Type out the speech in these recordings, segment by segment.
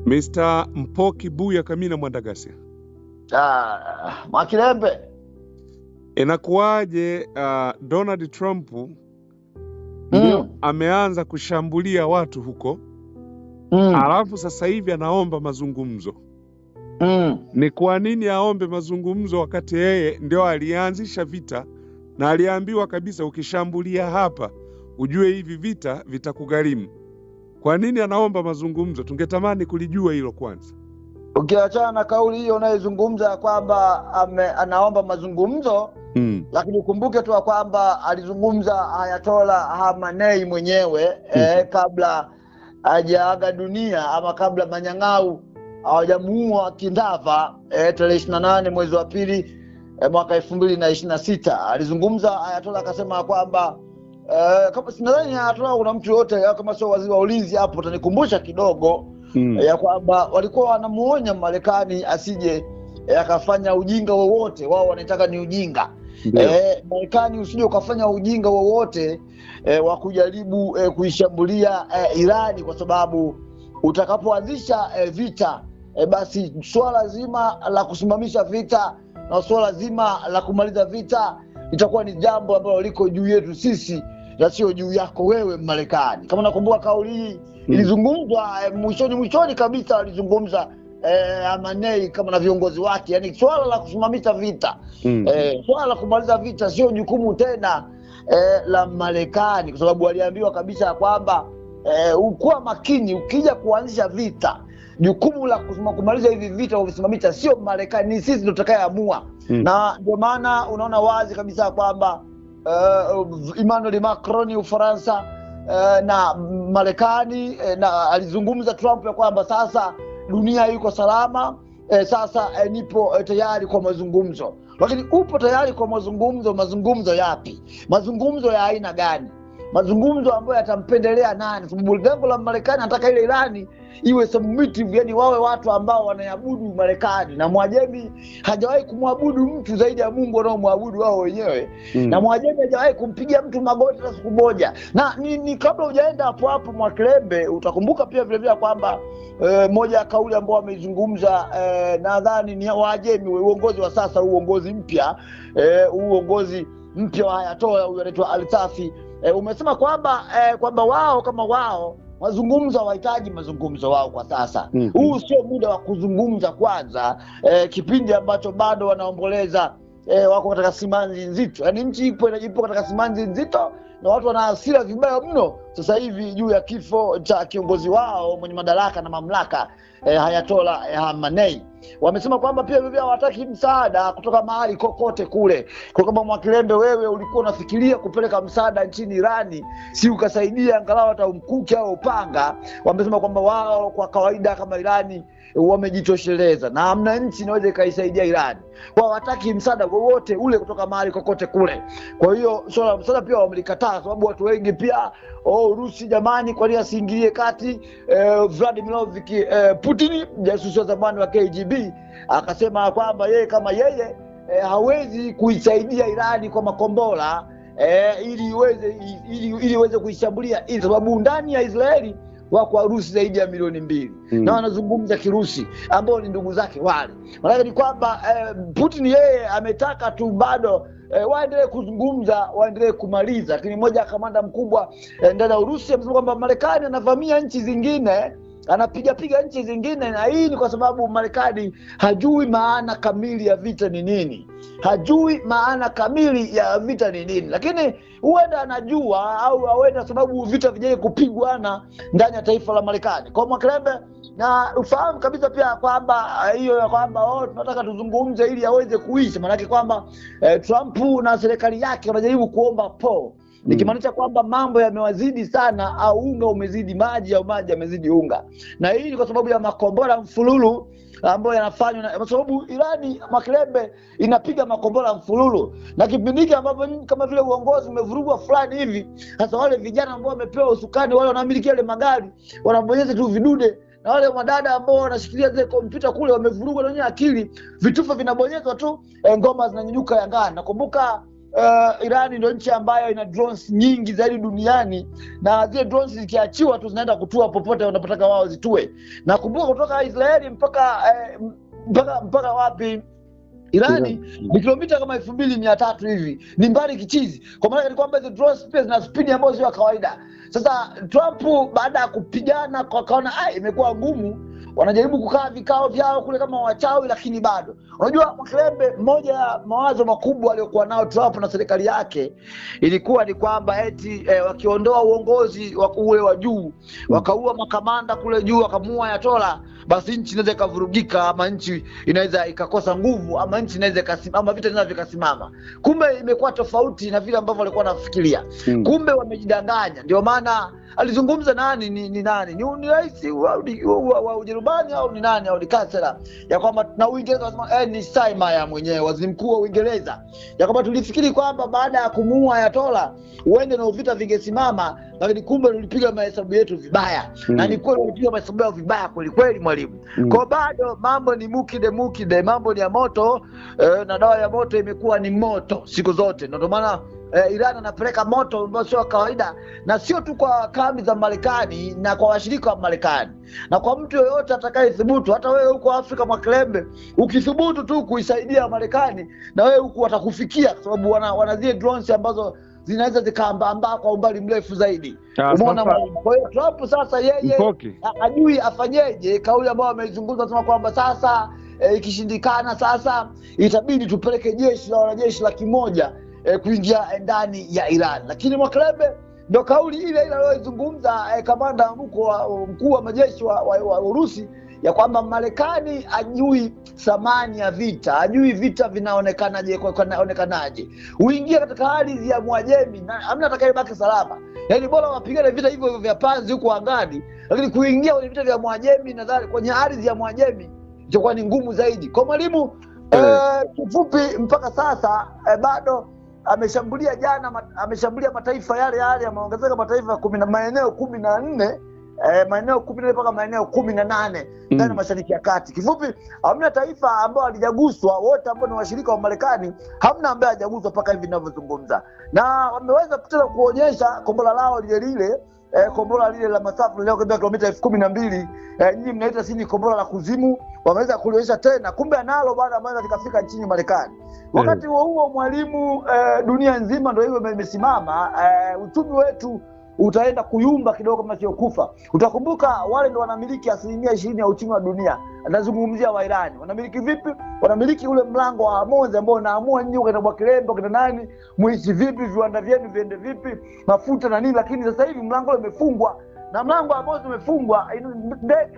Mr. Mpoki Buya Kamina Mwandagasia. Mwakilembe. Inakuwaje Donald Trump ndio ameanza kushambulia watu huko, alafu sasa hivi anaomba mazungumzo. Ni kwa nini aombe mazungumzo wakati yeye ndio alianzisha vita na aliambiwa kabisa ukishambulia hapa ujue hivi vita vitakugharimu? Kwa nini anaomba mazungumzo? Tungetamani kulijua hilo kwanza. Ukiachana na kauli hiyo unayozungumza kwamba anaomba mazungumzo, lakini ukumbuke tu kwamba alizungumza Ayatollah Khamenei mwenyewe kabla hajaaga dunia ama kabla manyang'au hawajamuua kindava, tarehe 28 mwezi wa pili mwaka 2026. Alizungumza Ayatollah akasema kwamba kama sinadhani Ayatollah kuna mtu yote kama sio waziri wa ulinzi hapo utanikumbusha kidogo, ya kwamba walikuwa wanamuonya Marekani asije akafanya ujinga wowote. Wao wanataka ni ujinga. Marekani usije ukafanya ujinga wowote wa kujaribu kuishambulia Irani, kwa sababu utakapoanzisha vita basi swala zima la kusimamisha vita na swala zima la kumaliza vita itakuwa ni jambo ambalo liko juu yetu sisi na sio juu yako wewe Marekani. Kama nakumbuka kauli hii ilizungumzwa mwishoni kabisa, alizungumza Khamenei kama na viongozi wake, yani swala la kusimamisha vita, swala la kumaliza vita sio jukumu tena la Marekani, kwa sababu waliambiwa kabisa kwamba ukuwa makini, ukija kuanzisha vita jukumu la kumaliza hivi vita au kusimamisha sio Marekani, ni sisi ndio tutakayeamua. Na ndio maana unaona wazi kabisa kwamba Emmanuel Macron Ufaransa na Marekani na alizungumza Trump ya kwamba sasa dunia iko salama, sasa nipo tayari kwa mazungumzo. Lakini upo tayari kwa mazungumzo, mazungumzo yapi? Mazungumzo ya aina gani? Mazungumzo ambayo yatampendelea nani? Sababu lengo la Marekani anataka ile Irani iwe submissive, yani wawe watu ambao wanaabudu Marekani, na Mwajemi hajawahi kumwabudu mtu zaidi ya Mungu wanaomwabudu wao wenyewe. Na Mwajemi hajawahi kumpigia mtu magoti hata siku moja. Na ni kabla hujaenda hapo hapo Mwakilembe, utakumbuka pia vile vile kwamba moja ya kauli ambayo wameizungumza nadhani ni Waajemi, uongozi wa sasa, uongozi mpya, uongozi mpya wa Ayatollah huyu anaitwa Al-Safi, umesema kwamba kwamba wao kama wao mazungumzo hawahitaji mazungumzo wao kwa sasa. Huu sio muda wa kuzungumza kwanza, kipindi ambacho bado wanaomboleza, wako katika simanzi nzito. Yaani nchi ipo katika simanzi nzito na watu wana hasira vibaya mno sasa hivi juu ya kifo cha kiongozi wao mwenye madaraka na mamlaka Ayatollah Khamenei. Wamesema kwamba pia vivyo hawataki msaada kutoka mahali kokote kule. Kwa kama Mwakilembe wewe ulikuwa unafikiria kupeleka msaada nchini Irani, si ukasaidia angalau hata mkuki au upanga. Wamesema kwamba wao kwa kawaida kama Irani wamejitosheleza na hamna nchi inaweza ikaisaidia Irani. Wao hawataki msaada wowote ule kutoka mahali kokote kule. Kwa hiyo swala la msaada pia wamelikataa, sababu watu wengi pia Urusi jamani, kwa nini asiingilie kati? Vladimir Putin, jasusi wa zamani wa KGB, akasema kwamba yeye kama yeye hawezi kuisaidia Irani kwa makombora ili iweze kuishambulia, ili sababu ndani ya Israeli wako Warusi zaidi ya 2 milioni na wanazungumza Kirusi ambao ni ndugu zake wale. Maana ni kwamba Putin yeye ametaka tu bado waendelee kuzungumza, waendelee kumaliza. Lakini mmoja ya kamanda mkubwa ndani ya Urusi amesema kwamba Marekani anavamia nchi zingine, anapiga piga nchi zingine, na hii ni kwa sababu Marekani hajui maana kamili ya vita ni nini, hajui maana kamili ya vita ni nini. Lakini huenda anajua au huenda sababu vita vijai kupigwana ndani ya taifa la Marekani. Kwa Mwakilembe, na ufahamu kabisa pia kwamba hiyo ya kwamba tunataka tuzungumze ili aweze kuishi, maanake kwamba Trump na serikali yake wanajaribu kuomba po, nikimaanisha kwamba mambo yamewazidi sana, au unga umezidi maji au maji yamezidi unga. Na hii ni kwa sababu ya makombora mfululu ambayo yanafanywa, kwa sababu Irani Mwakilembe inapiga makombora mfululu, na kipindi hiki ambapo kama vile uongozi umevurugwa fulani hivi, sasa wale vijana ambao wamepewa usukani, wale wanamiliki yale magari wanabonyeza tu vidude, na wale madada ambao wanashikilia zile kompyuta kule wamevurugwa na wenyewe akili, vitufe vinabonyezwa tu, ngoma zinanyunyuka yangani. Nakumbuka Irani ndio nchi ambayo ina drones nyingi zaidi duniani, na zile drones zikiachiwa tu zinaenda kutua popote wanapotaka wao zitue. Na kumbuka kutoka Israeli mpaka wapi Irani ni kilomita kama 2300 hivi, ni mbali kichizi. Kwa maana ni kwamba hizo drones pia zina speed ambayo sio ya kawaida. Sasa Trump baada ya kupigana kwa kaona imekuwa ngumu, wanajaribu kukaa vikao vyao kule kama wachawi, lakini bado. Unajua Mwakilembe, mmoja ya mawazo makubwa aliyokuwa nao Trump na serikali yake ilikuwa ni kwamba eti wakiondoa uongozi wa ule wa juu, wakaua makamanda kule juu, wakamuua Ayatollah, basi nchi inaweza ikavurugika, ama nchi inaweza ikakosa nguvu, ama nchi inaweza ikasimama, ama vita inaweza vikasimama. Kumbe imekuwa tofauti na vile ambavyo walikuwa wanafikiria. Kumbe wamejidanganya. Ndio maana alizungumza nani ni nani? Ni rais wa Ujerumani au ni nani au ni kansela, ya kwamba na Uingereza wanasema ni Steinmeier mwenyewe waziri mkuu wa Uingereza, ya kwamba tulifikiri kwamba baada ya kumuua Ayatollah uende na vita vingesimama, lakini kumbe tulipiga mahesabu yetu vibaya. Na ni kweli tulipiga mahesabu yao vibaya kweli kweli mwalimu. Kwa bado mambo ni mukide, mambo ni ya moto, na dawa ya moto imekuwa ni moto siku zote. Ndio maana Iran anapeleka moto ambao sio kawaida, na sio tu kwa kambi za Marekani na kwa washirika wa Marekani na kwa mtu yoyote atakayethubutu. Hata wewe huko Afrika Mwakilembe, ukithubutu tu kuisaidia Marekani, na wewe huko watakufikia, kwa sababu wana zile drones ambazo zinaweza zikaambamba kwa umbali mrefu zaidi. Umeona? Kwa hiyo Trump sasa yeye hajui afanyeje. Kauli ambayo ameizungumza anasema kwamba sasa ikishindikana sasa itabidi tupeleke jeshi la wanajeshi 100,000 kuingia ndani ya Iran. Lakini Mwakilembe ndio kauli ile ile aliyozungumza kamanda mkuu wa majeshi wa Urusi, ya kwamba Marekani ajui thamani ya vita, ajui vita vinaonekanaje, kuonekanaje. Uingia katika hali ya Mwajemi na hamna atakayebaki salama. Yaani bora wapigane vita hivyo hivyo vya panzi huko angani, lakini kuingia kwenye vita vya Mwajemi nadhani kwenye ardhi ya Mwajemi itakuwa ni ngumu zaidi. Kwa mwalimu kifupi, mpaka sasa bado ameshambulia jana, ameshambulia mataifa yale yale, ameongezeka mataifa 10 na maeneo 14, maeneo 14 mpaka maeneo 18 ndani ya Mashariki ya Kati. Kifupi hamna taifa ambao halijaguswa, wote ambao ni washirika wa Marekani hamna ambaye hajaguswa mpaka hivi ninavyozungumza. Na wameweza tena kuonyesha kombora lao lile lile, kombora lile la masafa leo kwenda kilomita 12,000, nyinyi mnaita sini kombora la kuzimu, wameweza kulionyesha tena, kumbe analo bwana ambaye likafika nchini Marekani. Wakati huo huo mwalimu, dunia nzima ndio hiyo imesimama, uchumi wetu utaenda kuyumba kidogo kama sio kufa. Utakumbuka wale ndio wanamiliki 20% ya uchumi wa dunia. Nazungumzia wa Irani. Wanamiliki vipi? Wanamiliki ule mlango wa Hormuz ambao unaamua nyinyi ukaenda kwa Kilembe, ukaenda nani, muishi vipi, viwanda vyenu viende vipi, mafuta na nini. Lakini sasa hivi mlango ule umefungwa, na mlango wa Hormuz umefungwa,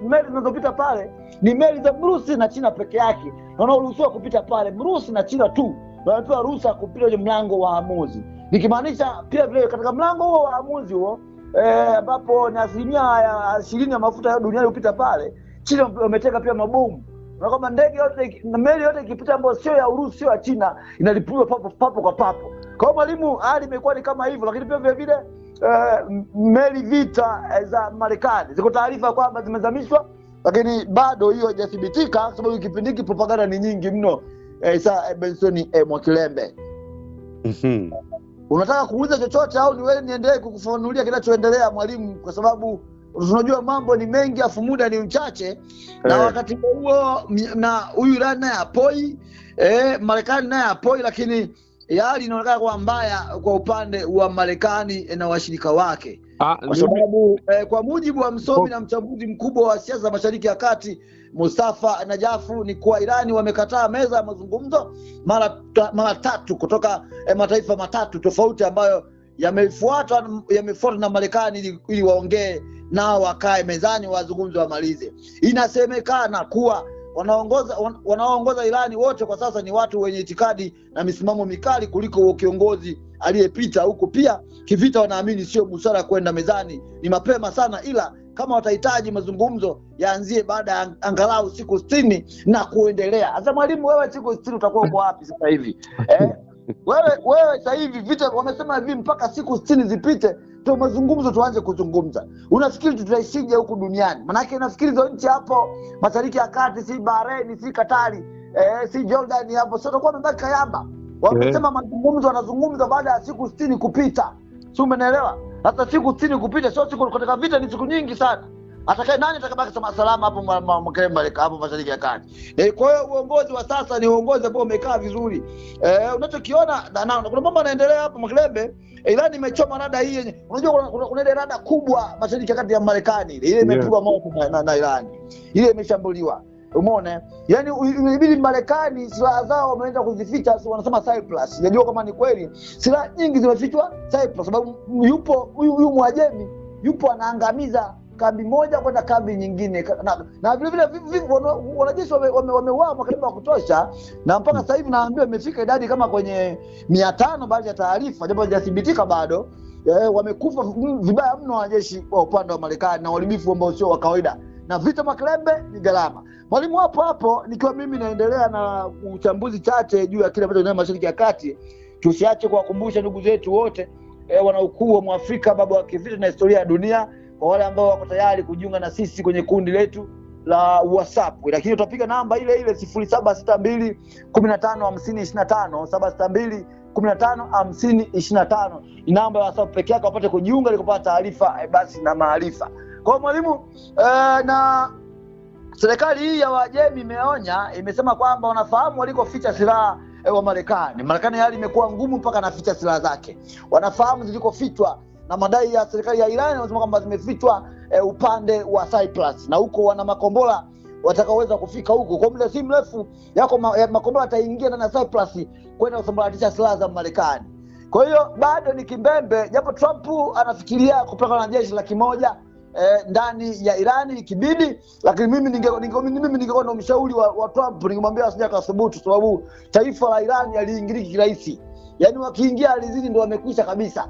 meli zinazopita pale ni meli za Mrusi na China peke yake. Wanaoruhusiwa kupita pale Mrusi na China tu wanapewa ruhusa kupita kwenye mlango wa Hormuz. Nikimaanisha pia vile katika mlango huo wa Hormuz huo, ambapo ni 20% ya mafuta ya duniani hupita pale, China wameteka pia mabomu. Na kama ndege yote na meli yote ikipita ambayo sio ya Urusi sio ya China inalipuliwa papo papo kwa papo. Kwa hiyo mwalimu, hali imekuwa ni kama hivyo. Lakini pia vile vile meli vita za Marekani ziko taarifa kwamba zimezamishwa, lakini bado hiyo haijathibitika kwa sababu kipindi hiki propaganda ni nyingi mno. Benson Mwakilembe, unataka kuuliza chochote au ni wewe niendelee kukufafanulia kinachoendelea mwalimu? Kwa sababu unajua mambo ni mengi afu muda ni mchache. Na wakati huo na huyu Iran naye apoi, Marekani naye apoi, lakini hali inaonekana kuwa mbaya kwa upande wa Marekani na washirika wake. Kwa sababu kwa mujibu wa msomi na mchambuzi mkubwa wa siasa za Mashariki ya Kati Mustafa Najafu, ni kuwa Irani wamekataa meza ya mazungumzo mara tatu kutoka mataifa matatu tofauti ambayo yamefuatwa na Marekani ili waongee nao, wakae mezani wazungumze wamalize. Inasemekana kuwa wanaoongoza Irani wote kwa sasa ni watu wenye itikadi na misimamo mikali kuliko kiongozi aliyepita, huku pia kivita wanaamini sio busara kwenda mezani, ni mapema sana, ila kama watahitaji mazungumzo yaanzie baada ya angalau siku 60 na kuendelea. Sasa mwalimu, wewe siku 60 utakuwa uko wapi sasa hivi? Wewe sasa hivi vita wamesema hivi mpaka siku 60 zipite ndio mazungumzo tuanze kuzungumza. Unafikiri tutaishije huku duniani? Manake nafikiri hizo nchi hapo Mashariki ya Kati, si Bahrain, si Katari, si Jordan hapo, sio tutakuwa tumebaki kayamba. Wamesema mazungumzo wanazungumza baada ya siku 60 kupita. Si umeelewa? Sasa siku 60 kupita sio siku, katika vita ni siku nyingi sana. Atakaye nani atakabaki salama hapo hapo Mashariki ya Kati? Kwa hiyo uongozi wa sasa ni uongozi ambao umekaa vizuri. Unachokiona na kuna mambo yanaendelea hapo Mwakilembe. Iran imechoma rada hii yenye. Unajua kuna ile rada kubwa Mashariki ya Kati ya Marekani ile imepigwa moto na Iran. Ile imeshambuliwa. Umeona? Yaani ilibidi Marekani silaha zao wameanza kuzificha, wanasema Cyprus. Sijajua kama ni kweli. Silaha nyingi zimefichwa Cyprus sababu yupo huyu Mwajemi yupo anaangamiza kambi moja kwenda kambi nyingine, na vile vile wanajeshi wameuawa Mwakilembe wa kutosha, na mpaka sasa hivi naambiwa imefika idadi kama kwenye 500 baadhi ya taarifa, japo hazijathibitika bado. Wamekufa vibaya mno wanajeshi wa upande wa Marekani na uharibifu ambao sio wa kawaida. Na vita Mwakilembe ni gharama. Mwalimu, hapo hapo nikiwa mimi naendelea na uchambuzi chache juu ya kile ambacho kinaendelea Mashariki ya Kati, tusiache kuwakumbusha ndugu zetu wote wanaukuu wa Mwafrika, baba wa kivita na historia ya dunia, kwa wale ambao wako tayari kujiunga na sisi kwenye kundi letu la WhatsApp. Lakini utapiga namba ile ile 0762 15 50 25, 762 15 50 25 ni namba ya WhatsApp pekee yake, wapate kujiunga ili kupata taarifa basi na maarifa. Kwa mwalimu, na serikali hii ya Wajemi imeonya, imesema kwamba wanafahamu walikoficha silaha wa Marekani. Marekani hali imekuwa ngumu mpaka anaficha silaha zake. Wanafahamu zilikofichwa, na madai ya serikali ya Iran wanasema kwamba zimefichwa upande wa Cyprus, na huko wana makombora watakaoweza kufika huko. Kwa muda si mrefu yako makombora yataingia ndani ya Cyprus kwenda kusambaratisha silaha za Marekani. Kwa hiyo bado ni kimbembe, japo Trump anafikiria kupeleka wanajeshi 100,000 ndani ya Irani ikibidi, lakini mimi ningekuwa ndo mshauri wa Trump ningemwambia asije akathubutu, sababu taifa la Irani haliingiliki kirahisi. Yaani wakiingia alizini ndo wamekwisha kabisa.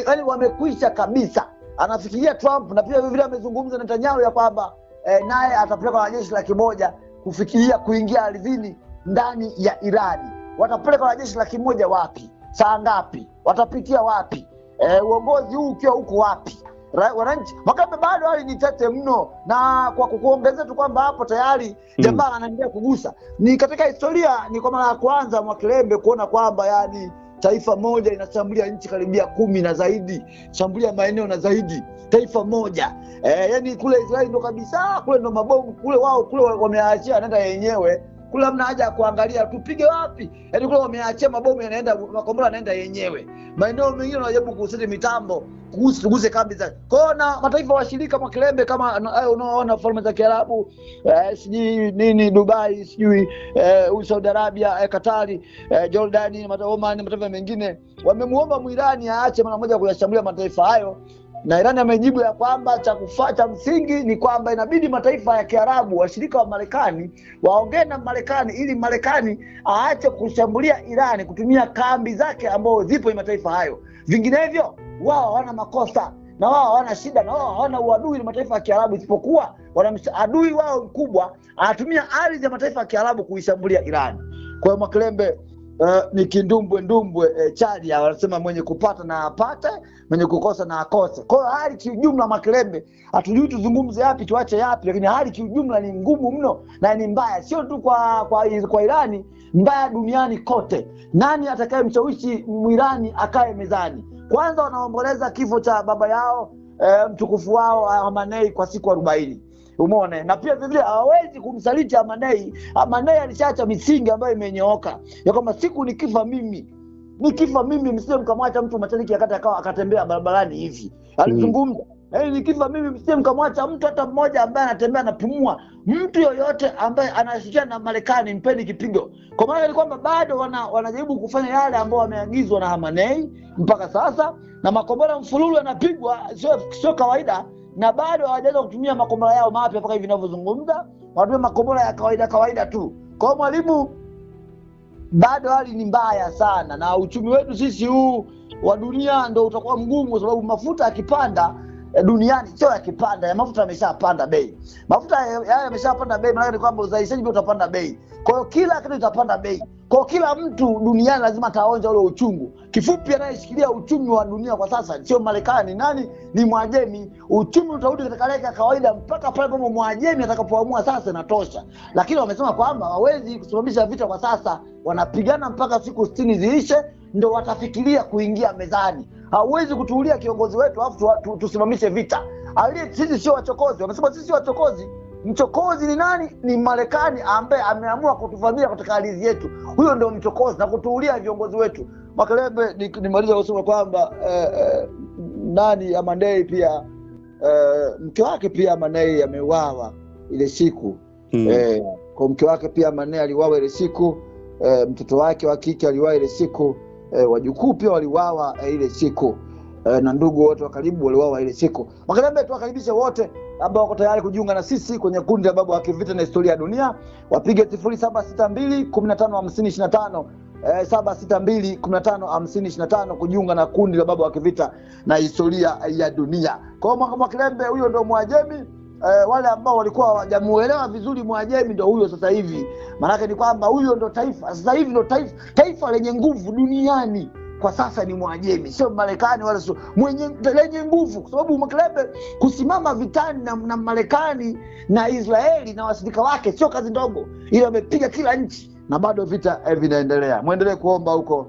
Yaani wamekwisha kabisa. Anafikiria Trump, na pia vile amezungumza Netanyahu ya kwamba naye atapeleka wanajeshi 100,000 kufikiria kuingia alizini ndani ya Irani. Watapeleka wanajeshi 100,000 wapi? Saa ngapi? Watapitia wapi? Uongozi huu ukiwa huko wapi? Wananchi Mwakilembe bado hali ni tete mno, na kwa kuongezea tu kwamba hapo tayari jamaa anaendelea kugusa. Ni katika historia ni kwa mara ya kwanza Mwakilembe kuona kwamba yani taifa moja inashambulia nchi karibia 10 na zaidi, shambulia maeneo na zaidi, taifa moja. Yani kule Israeli ndo kabisa, kule ndo mabomu kule, wao kule wameachia anaenda yenyewe. Kule hamna haja ya kuangalia tupige wapi. Yaani kule wameachia mabomu yanaenda, makombora yanaenda yenyewe. Maeneo mengine wanajaribu kuseti mitambo, kuguse kambi za. Kwa na mataifa washirika Mwakilembe kama unaoona falme za Kiarabu, sijui nini Dubai, sijui Saudi Arabia, Katari, Jordani, Oman, mataifa mengine wamemuomba Mwirani aache mara moja kuyashambulia mataifa hayo. Na Iran amejibu ya kwamba cha kufuata msingi ni kwamba inabidi mataifa ya Kiarabu washirika wa Marekani waongee na Marekani ili Marekani aache kushambulia Iran kutumia kambi zake ambazo zipo mataifa hayo. Vinginevyo wao hawana makosa na wao hawana shida na wao hawana uadui na mataifa ya Kiarabu, isipokuwa adui wao mkubwa anatumia ardhi ya mataifa ya Kiarabu kuishambulia Iran. Kwa hiyo Mwakilembe ni kindumbwe ndumbwe chali, wanasema mwenye kupata na apate, mwenye kukosa na akose. Kwa hiyo hali kiujumla Mwakilembe hatujui tuzungumze yapi tuache yapi, lakini hali kiujumla ni ngumu mno na ni mbaya, sio tu kwa Irani, mbaya duniani kote. Nani atakayemshawishi Mwirani akae mezani? Kwanza wanaomboleza kifo cha baba yao mtukufu wao Khamenei kwa siku 40. Umeona? Na pia vile hawawezi kumsaliti Khamenei. Khamenei alishaacha misingi ambayo imenyooka ya kwamba siku nikifa mimi msije mkamwacha mtu Mashariki ya Kati akawa akatembea barabarani hivi. Alizungumza, yaani nikifa mimi msije mkamwacha mtu hata mmoja ambaye anatembea anapumua. Mtu yoyote ambaye anashirikiana na Marekani mpeni kipigo. Kwa maana ni kwamba bado wanajaribu kufanya yale ambayo wameagizwa na Khamenei mpaka sasa, na makombora mfululu yanapigwa sio kawaida, na bado hawajaweza kutumia makombora yao mapya mpaka hivi ninavyozungumza, wanatumia makombora ya kawaida tu. Kwa mwalimu, bado hali ni mbaya sana, na uchumi wetu sisi huu wa dunia ndio utakuwa mgumu, kwa sababu mafuta yakipanda duniani, sio yakipanda, ya mafuta yameshapanda bei. Mafuta haya yameshapanda bei, maana ni kwamba uzalishaji pia utapanda bei. Kwa hiyo kila kitu kitapanda bei. Kwa kila mtu duniani lazima ataonja ule uchungu. Kifupi, anayeshikilia uchumi wa dunia kwa sasa sio Marekani, nani? Ni Mwajemi. Uchumi utarudi katika hali ya kawaida mpaka pale ambapo Mwajemi atakapoamua sasa inatosha. Lakini wamesema kwamba hawawezi kusimamisha vita kwa sasa, wanapigana mpaka siku 60 ziishe ndo watafikiria kuingia mezani. Hauwezi kutuulia kiongozi wetu alafu tusimamishe vita. Sisi sio wachokozi. Wamesema sisi wachokozi. Mchokozi ni nani? Ni Marekani ambaye ameamua kutuvamia katika ardhi yetu. Huyo ndio mchokozi na kutuulia viongozi wetu. Makelebe, nimaliza kusema kwamba nani Amandei pia mke wake pia Amanei ameuawa ile siku. Kwa mke wake pia Amanei aliuawa ile siku, mtoto wake wa kike aliuawa ile siku, wajukuu pia waliuawa ile siku, na ndugu wote wa karibu waliuawa ile siku. Makelebe, tuwakaribishe wote ambao wako tayari kujiunga na sisi kwenye kundi la Babu wa Kivita na Historia ya Dunia. Wapige 0762 15 50 25, 762 15 50 25 kujiunga na kundi la Babu wa Kivita na Historia ya Dunia. Kwa hiyo Mwakilembe huyo ndio Mwajemi. Wale ambao walikuwa hawajamuelewa vizuri Mwajemi ndio huyo sasa hivi. Maana ni kwamba huyo ndio taifa sasa hivi, ndio taifa lenye nguvu duniani kwa sasa ni Mwajemi, sio Marekani wala sio mwenye lenye nguvu, kwa sababu Mwakilembe kusimama vitani na Marekani na Israeli na washirika wake sio kazi ndogo. Ile wamepiga kila nchi na bado vita vinaendelea. Muendelee kuomba huko,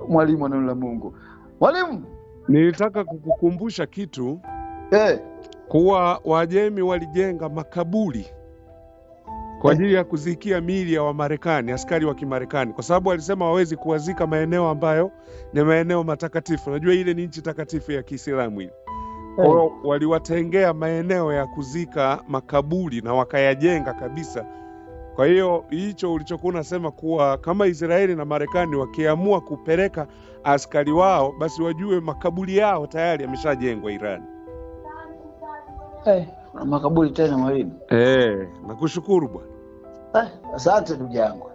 mwalimu wa neno la Mungu. Mwalimu, nilitaka kukukumbusha kitu kuwa Wajemi walijenga makaburi kwa ajili ya kuzikia miili ya Wamarekani, askari wa Kimarekani, kwa sababu walisema hawawezi kuwazika maeneo ambayo ni maeneo matakatifu. Unajua ile ni nchi takatifu ya Kiislamu ile. Kwa hiyo waliwatengea maeneo ya kuzika makaburi na wakayajenga kabisa. Kwa hiyo hicho ulichokuwa unasema kuwa kama Israeli na Marekani wakiamua kupeleka askari wao, basi wajue makaburi yao tayari yameshajengwa Irani. Makaburi tena mwalimu. Nakushukuru bwana. Asante ndugu yangu.